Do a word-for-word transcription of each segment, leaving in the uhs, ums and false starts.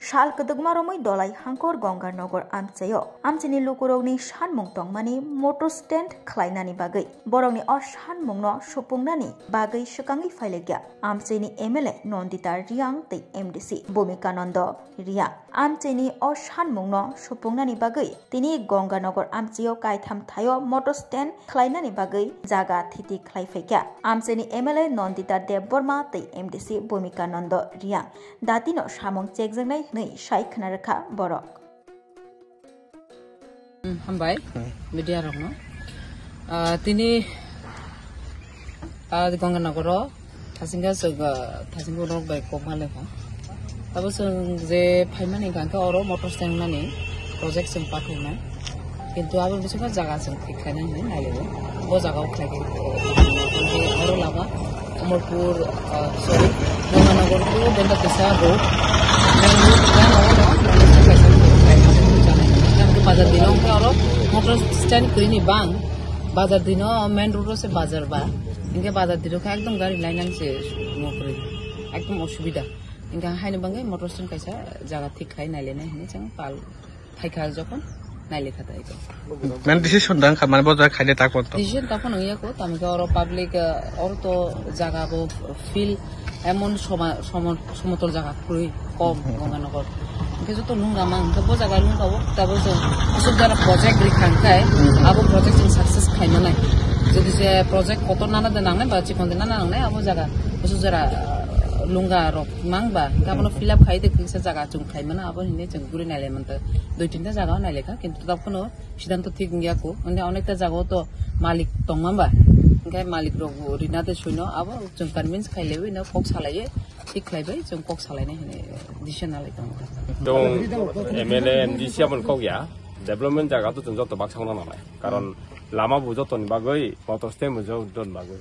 Sal kwdwkma romwi Dolai Hangkor Gonganagar amchaio amchaini lukurokni sanmung tongmani motor stand khlainani bagwi borokni o sanmungno supungnani bagwi swkangwi phailaikha amchaini M L A Nandita Reang tei M D C Bhumika Nanda Reang. Amchaini o sanmungno supungnani bagwi tini Gonganagar amchaio kaitham thaio motor stand khlainani bagwi jaga thiti khlai phaikha amchaini M L A Nandita Debbarma tei M D C Bhumika Nanda Reang. Datino samung chekjaknai hwnwi sai khna rwkha borok. Hmm, hambai, hmm, media rokno. Ah, tini, ah, Gonganagar o thasingka chwng, ah, thasingka rok bai kok ma lekha. Abo chwng je phaimani hwnkha khe oro motor stand mani project chwng pathaima. Kintu abo bisingo jaga chwng thik khlaina hinwi nailaio. Bo jaga o khlai khe oro lama Amarpur, ah, sorry, Gonganagar to Benda Tesa road. Main road, main road, main road, main road, main road, main road, bazar dino hwnkhe oro motor stand kwrwini bang. Bazar dino main road o se bazar ba. Hwnkhe bazar dino khe ekdom gari lainani se mo kwrwi. Ekdom osubida. Hwnkhe haini bagwi motor stand kaisa jaga thik khlai nailainai hinwi chwng pal. Phaikha jokhon nailekha tai ko. Main decision dang kha, mane bo jaga khaile tak ponto. Decision tokon wngya ko, tamikhe oro public, eh, oro to jaga bo field emon soma-, somo-, somotol jaga kwrwi kom, hmm, Gonganagar. Hwnkhe joto lungga mang, hwnkhe bo jaga lungga o, tabo chwng aswk jara project rikha hwnkhe, hmm, abo project chwng success khaima nai. Jodi je project kotor nana de nangnai ba chikon de nana nangnai, abo jaga aswk jara, eh, lungga rok mang ba, hwnkhe abono, hmm, fill up khai de kisa jaga chwng khaimano abo hinwi chwng guri nailai manta. Dui tinta jaga o nailai kha, kintu tabukno siddhanto thik wngya ko. Hwnkhe onekta jaga o to malik tongma ba. Hwnkhe malik rok bo rina de suino abo chwng convince khai lewi no kok salaiwi thik khlaibai chwng kok salainai hinwi decision nalai tongo. Chwng M L A, M D C aboni kok ya, development jaga to chwng joto baksa wngna nangnai. Karon lama bo jotoni bagwi, motor stand bo jotoni bagwi.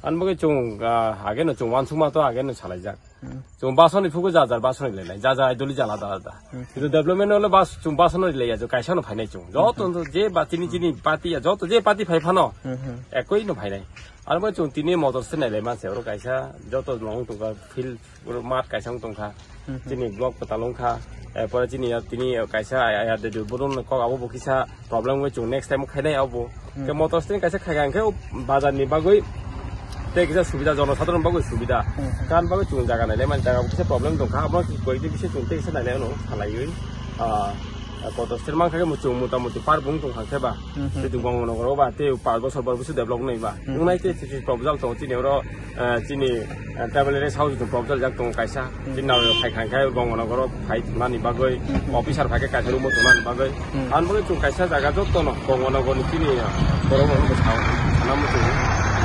Ani bagwi chwng, ah, ageno chwng uansukma to ageno salaijak. Hmm. Chwng basoni phuku ja jar basoni lelai, ja ja idoli jala da da. Hmm. Kintu development hole bas chwng basoni lelai ya, chwng kaisa no phainai chwng. Joto, hmm, je ba chini, hmm, chini party ya, joto je party phai phano, hmm, hmm, ekoi no phainai. Aro bo chwng tini motor se nailai manse, oro kaisa joto no wng tongkha field, oro mat kaisa wng tongkha. Hmm, hmm. Chini block kwtal wngkha, eh, pore chini ya, tini kaisa ayar de bono kok abo bo kisa problem wngwi chwng next time khainai abo. Hmm. Khe motor stand kaisa khaikha hwnkhe o bazar ni bagwi tei kisa subida, jonosadharon bagwi subida. Hmm. Kan bagwi chwng jaga nailai man jaga kisa problem tongkha, abo koi kisa chwng tei kisa nailai ano salaiwi. Ah, motor stand mankha khe chwng mota moti par bung tongkha khe ba. Hmm. Tei Gonganagar o ba tei par bosor bor bwswk develop wngnai ba. Hmm. Wngnai tei tei proposal tongo chini oro, ah, chini, ah, table rest house ni proposal jak tongo kaisa. Hmm. Chini nalo khai khai khai Gonganagar o phai thumnani bagwi, hmm, officer phai khe kaisa room o thumnani bagwi. Hmm. Ang bagwi chwng kaisa jaga jotono Gonganagar ni chini borok rok bwsa sana muchungo.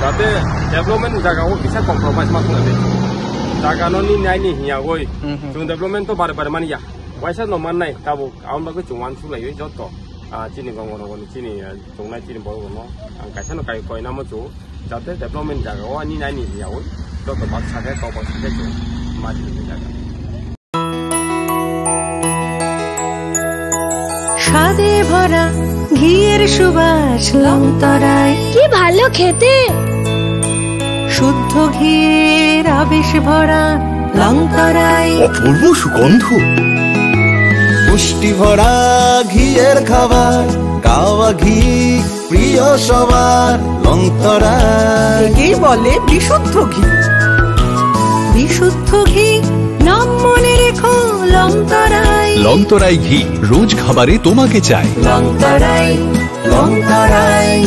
Jate development ni jaga o kisa compromise ma thangna de. Jaga no ni nai ni hiya oi. Hmm, hmm. Chwng development to bare bare mani ya. Waisa no man nai tabuk ang bagwi chwng uansuk lai oi joto. Ah, chini Gonganagar ni chini, ah, tongnai chini borok rok no ang kaisa no kai koi na muchungo. Jate development jaga o ani nai ni hiya oi. Joto baksa khe kok baksa khe chwng ma chini jaga. স্বাদে ভরা ঘিয়ের সুবাস লংতরায়। কি ভালো খেতে। শুদ্ধ ঘিয়ের আবেশ ভরা লংতরায়। অপূর্ব সুগন্ধ। পুষ্টি ভরা ঘিয়ের খাবার, কাওয়া ঘি প্রিয় সবার লংতরায়। একেই বলে বিশুদ্ধ ঘি। বিশুদ্ধ ঘি, নাম মনে রেখো লংতরায়। লংতরায় ঘি, রোজ খাবারে তোমাকে চাই। লংতরায়, লংতরায়,